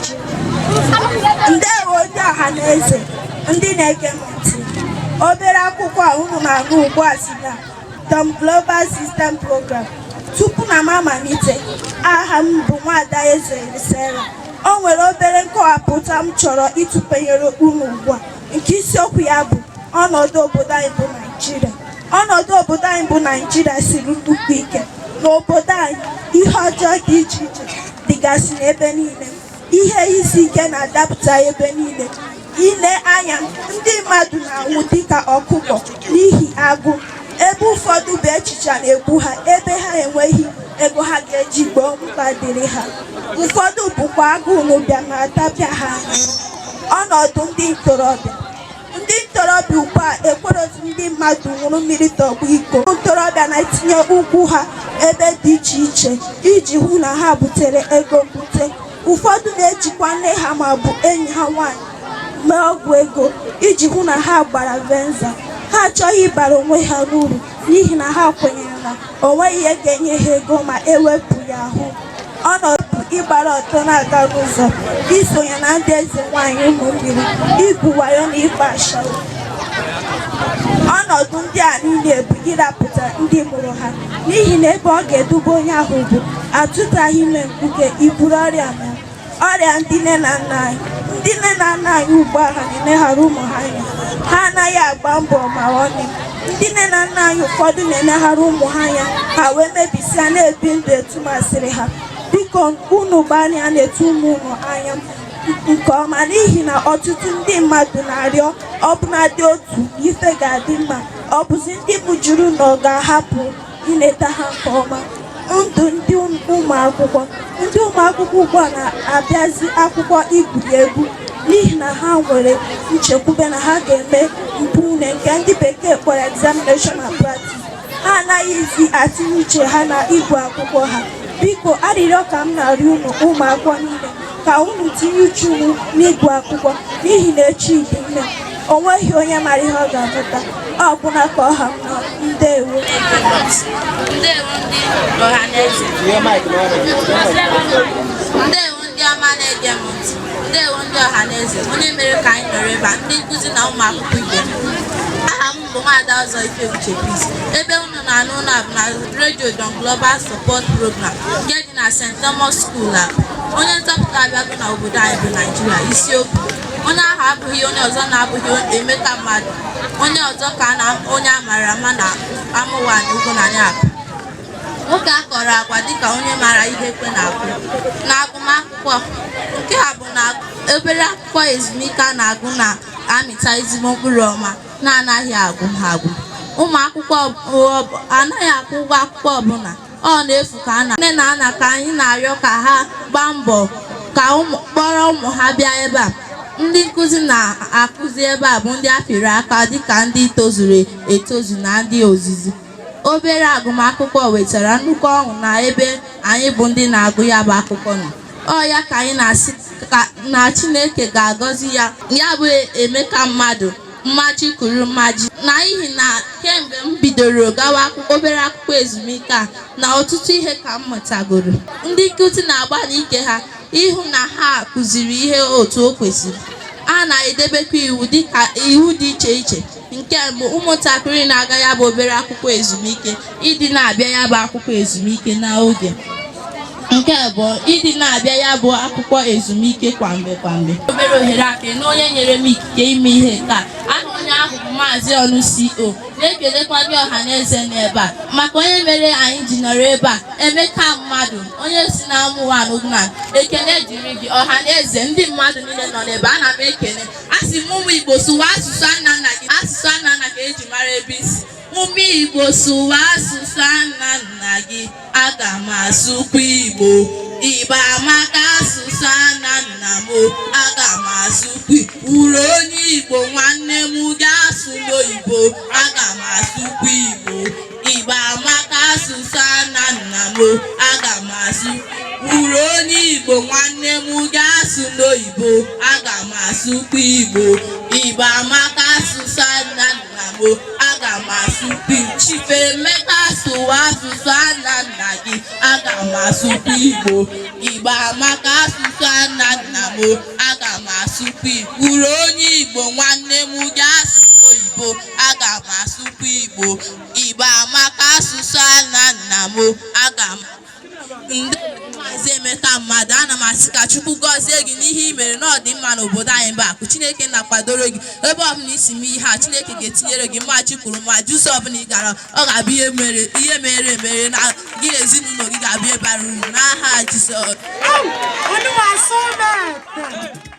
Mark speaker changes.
Speaker 1: Naịjirịa. Ndewo ndị ọha na eze, ndị na-ege m ntị. Obere akwụkwọ a unu na-agụ ugbu a si na Dom Global System Program. Tupu na m amalite, aha m bụ Nwada Eze Sarah. O nwere obere nkọwapụta m chọrọ ịtụpenyere unu ugbu a, nke isiokwu ya bụ ọnọdụ obodo anyị bụ Naịjirịa. Ọnọdụ obodo anyị bụ Naịjirịa siri nnukwu ike. N'obodo anyị, ihe ọjọọ dị iche iche dịgasị n'ebe niile. Ihe isi ike na-adapụta ebe niile. Ile anya, ndị mmadụ na-anwụ dịka ọkụkọ n'ihi agụụ, ebe ụfọdụ bụ echiche na-egbu ha, ebe ha enweghị ego ha ga-eji gboo mkpa dịrị ha. Ụfọdụ bụkwa agụụ n'ụbịam na-atapịa ha anya. Ọnọdụ ndị ntorobịa. Ndị ntorobịa ugbu a ekwerozi ndị mmadụ ṅụrụ mmiri tọgbọ iko. Ntorobịa na-etinye ụkwụ ha ebe dị iche iche iji hụ na ha butere ego mbute. Ụfọdụ na-ejikwa nne ha ma ọ bụ enyi ha nwaanyị mee ọgwụ ego iji hụ na ha gbara venza. Ha achọghị ịbara onwe ha n'uru n'ihi na ha kwenyere na o nweghị ihe ga-enye ha ego ma ewepụ ya ahụ. Ọnọdụ ịgbara ọtọ na-aga n'ụzọ, isonye na ndị eze nwaanyị ụmụ mmiri, igwu wayo na ịkpa ashawo. Ọnọdụ ndị a niile bụ ịrapụta ndị mụrụ ha, n'ihi na ebe ọ ga-eduba onye ahụ bụ atụtaghị ime mkpuke, iburu ọrịa na ọrịa. Ndị nne na nna anyị, ndị nne na nna anyị ugbu a, ha na-eneghara ụmụ ha anya. Ha anaghị agba mbọ ma ọlị. Ndị nne na nna anyị ụfọdụ na-eneghara ụmụ ha anya, ha wee mebisia na-ebi ndụ etu masịrị ha. Biko, unu gbalịa na-etu ụmụ unu anya nke ọma, n'ihi na ọtụtụ ndị mmadụ na-arịọ ọbụnadị otu ife ga-adị mma. Ọ bụzi ndị mụjuru na ọ ga-ahapụ ileta ha nke ọma. Ndụ ndị ụmụ akwụkwọ. Ndị ụmụ akwụkwọ ugbu a na-abịazi akwụkwọ igwuri egwu, n'ihi na ha nwere nchekwube na ha ga-eme mpụ ule nke ndị bekee kpọrọ examination and practice. Ha anaghịzi atinye uche ha na ịgụ akwụkwọ ha. Biko, arịrịọ ka m na-arịọ unu, ụmụ akwụkwọ niile, ka unu tinye uche unu n'ịgụ akwụkwọ, n'ihi na echi dị ime, o nweghị onye mara ihe ọ ga-amụta. Ọ gwụna ka ọ ha m nọ. Ndewo.
Speaker 2: Ndewo ndị ọhaneze. Ndewo ndị ọma na-ege m ntị. Ndewo ndị ọhaneze, onye mere ka anyị nọrọ ebe a, ndị nkụzi na ụmụ akwụkwọ ibe m. Aha m bụ Nwaada Ọzọ Ife Uche Peace. Ebe unu na-anụ ụlọ bụ na redio Don Global Support Program nke dị na St. Thomas School a. Onye nzọpụta abịago na obodo anyị bụ Naijiria. Isiokwu onye ahụ abụghị onye ọzọ na-abụghị Emeka Mmadụ, onye ọzọ ka na onye a mara ama na amụwa na ugwu na akụ. Nwoke a kọrọ agwa dịka onye maara ihe ekwe na-akụ na agụmakwụkwọ. Nke a bụ na obere akwụkwọ ezumike a na-agụ na-amịta ezigbo mkpụrụ ọma na-anaghị agwụ agwụ. Ụmụ akwụkwọ anaghị akwụ ụgwọ akwụkwọ ọbụla, ọ na-efu ka a na nne na nna ka anyị na-arịọ ka ha gbaa mbọ ka kpọrọ ụmụ ha bịa ebe a. Ndị nkụzi na-akụzi ebe a bụ ndị apịrị aka dịka ndị tozuru etozu na ndị ozizi. Obere agụmakwụkwọ wetara nnukwu ọṅụ na ebe anyị bụ ndị na-agụ ya bụ akwụkwọ nọ. Ọ ya ka anyị na-asị na Chineke ga-agọzi ya, ya bụ Emeka Mmadụ, mmaji kwuru mmaji, n'ihi na kemgbe m bidoro gawa obere akwụkwọ ezumike a, na ọtụtụ ihe ka m mụtagoro. Ndị nkụzi na-agbalị ike ha ịhụ na ha kụziri ihe otu o kwesịrị. A na-edebekwa iwu dịka iwu dị iche iche. Nke mbụ, ụmụntakịrị na-aga ya bụ obere akwụkwọ ezumike ịdị na-abịa ya bụ akwụkwọ ezumike n'oge. Nke abụọ, ịdị na-abịa ya bụ akwụkwọ ezumike kwa mgbe kwa mgbe. Obere ohere aka na onye nyere m ikike ime ihe nke a, aha onye ahụ bụ Maazị Ọnụ CO. Na-ekelekwa ndị ọha na eze n'ebe a maka onye mere anyị ji nọrọ ebe a, Emeka Mmadụ, onye si na Amụwa n'Ugwunani. Ekele dịrị gị, ọha na eze, ndị mmadụ niile nọ n'ebe a. Ana m ekele. Asị m, ụmụ Igbo, sụwa asụsụ nna nna gị. Asụsụ nna nna ka eji mara ebe isi. Ụmụ Igbo, sụwa asụsụ nna nna gị. Aga m asụkwa Igbo. Igbo amaka, asụsụ nna nna m. Aga m asụkwa uru onye Igbo. Nwanne m ga-asụ n'oyibo. Aga m asụkwa Igbo. Igbo amaka, asụsụ nna nna m. Aga m asụ uru onye Igbo. Nwanne m ga-asụ n'oyibo. Aga m asụkwa Igbo. Igbo amaka, asụsụ nna nna m. Aga m asụkwa Igbo. Chief Emeka, sụwa asụsụ nna nna gị. Aga m asụkwa Igbo. Igbo amaka, asụsụ nna nna m. m, aga m asụkwa Igbo. Uru onye Igbo nwanne m ga-asụ oyibo, aga m asụkwa Igbo. Igbo amaka, asụsụ ala nna m, aga m. Ndewo, Maazị Emeka Mmadụ. Ana m asị ka Chukwu gọzie gị n'ihe i mere na ọ dị mma n'obodo anyị bụ Akụ. Chineke na-akwadoro gị ebe ọbụla isi mee ihe a. Chineke ga-etinyere gị mmachi kwuru mmaji. Ụzọ ọbụla ị gara, ọ ga-abụ ihe mere emere na gị na ezinụlọ gị ga-abụ ihe bara uru n'aha Jizọs.
Speaker 1: Unu asụ.